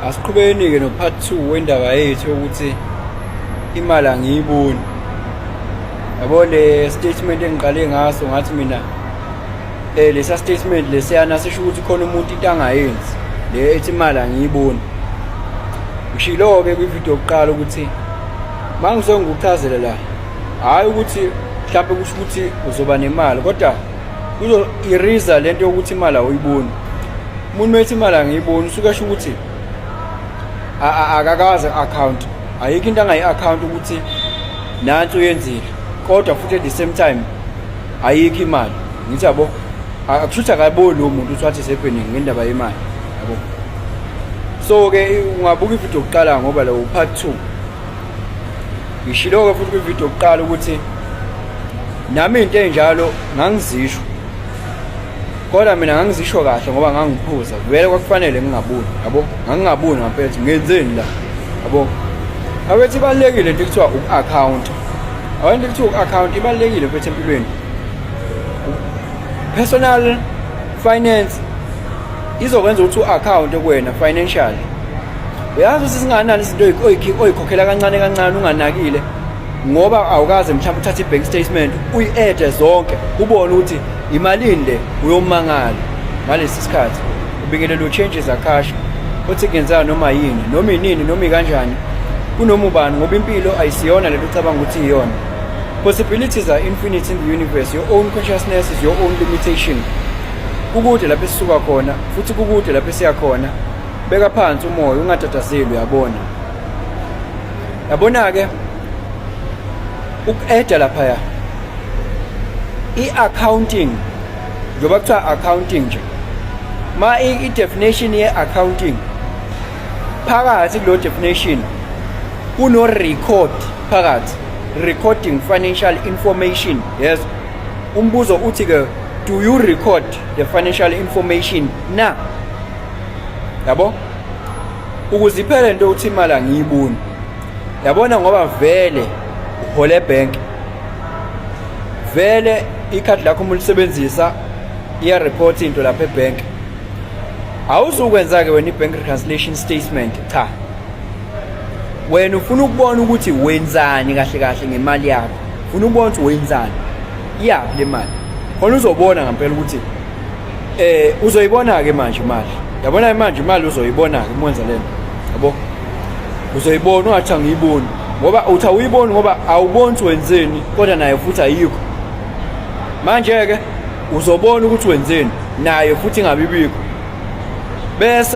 Asiqhubekeni-ke no-part 2 wendaba yethu yokuthi imali angiyiboni. Yabo le statement engiqale ngaso ngathi mina lesa statement lesiyana sisho ukuthi khona umuntu into angayenzi le ethi imali angiyiboni. Ngishilo-ke kwividiyo yokuqala ukuthi uma ngikuchazele la, hhayi ukuthi mhlawumbe kusho ukuthi uzoba nemali kodwa kuzo-eraser lento yokuthi imali awuyiboni. Umuntu methi imali angiyiboni usuke esho ukuthi akakaze account, ayikho into angayi-account ukuthi nansi uyenzile, kodwa futhi at the same time ayikho imali. Ngithi yabo, akusho ukuthi akayiboni lowo muntu ukuthi what is happening ngendaba yemali, yabo. So-ke ungabuka ividiyo yokuqala ngoba lo part 2. Ngishilo-ke futhi kwividiyo yokuqala ukuthi nami into enjalo ngangizisho, kodwa mina ngangizisho kahle ngoba ngangiphuza vele, kwakufanele ngingaboni, yabo. Ngangingaboni ngampela ukuthi ngenzeni la, yabo. Abethi ibalulekile into ekuthiwa uku-account, into ekuthiwa uku-account ibalulekile mfethu empilweni. Personal finance izokwenza ukuthi u-account kuwena financially. Uyazi ukuthi singanani izinto oyikhokhela kancane kancane unganakile, ngoba awukaze mhlawumbe uthathe i-bank statement uyi-add zonke ubone ukuthi imalini le, uyomangala ngalesi sikhathi. Ubingelelo changes akasha uthi kungenzeka noma yini, noma inini, noma ikanjani, kunoma ubani, ngoba impilo ayisiyona lento ucabanga ukuthi iyona. Possibilities are infinite in the universe. Your own consciousness is your own limitation. Kukude lapho esisuka khona futhi kukude lapho esiya khona. Beka phansi umoya, ungatatazeli, uyabona. Yabona-ke uku-eda laphaya i-accounting, njengoba kuthiwa accounting nje, ma i-definition ye-accounting, phakathi kulo definition kuno-record phakathi, recording financial information. Yes, umbuzo uthi-ke, do you record the financial information na? Yabo, ukuze iphele into yokuthi imali angiyiboni, yabona, ngoba vele uhola ebhenki, vele ikhadi lakho uma ulisebenzisa iya-report into lapha ebhenki. Awuzukwenza-ke wena i-bank reconciliation statement, cha. Wena ufuna ukubona ukuthi wenzani kahle kahle ngemali yakho, ufuna ukubona ukuthi wenzani, iyaphi le mali khona. Uzobona ngempela ukuthi uzoyibona-ke manje imali, yabona manje imali uzoyibona-ke uma wenza lento, yabo. Uzoyibona, ungathi angiyiboni, ngoba uthi awuyiboni ngoba awuboni ukuthi wenzeni, kodwa nayo futhi ayikho. Manje-ke uzobona ukuthi wenzeni, nayo futhi ingabi bikho bese.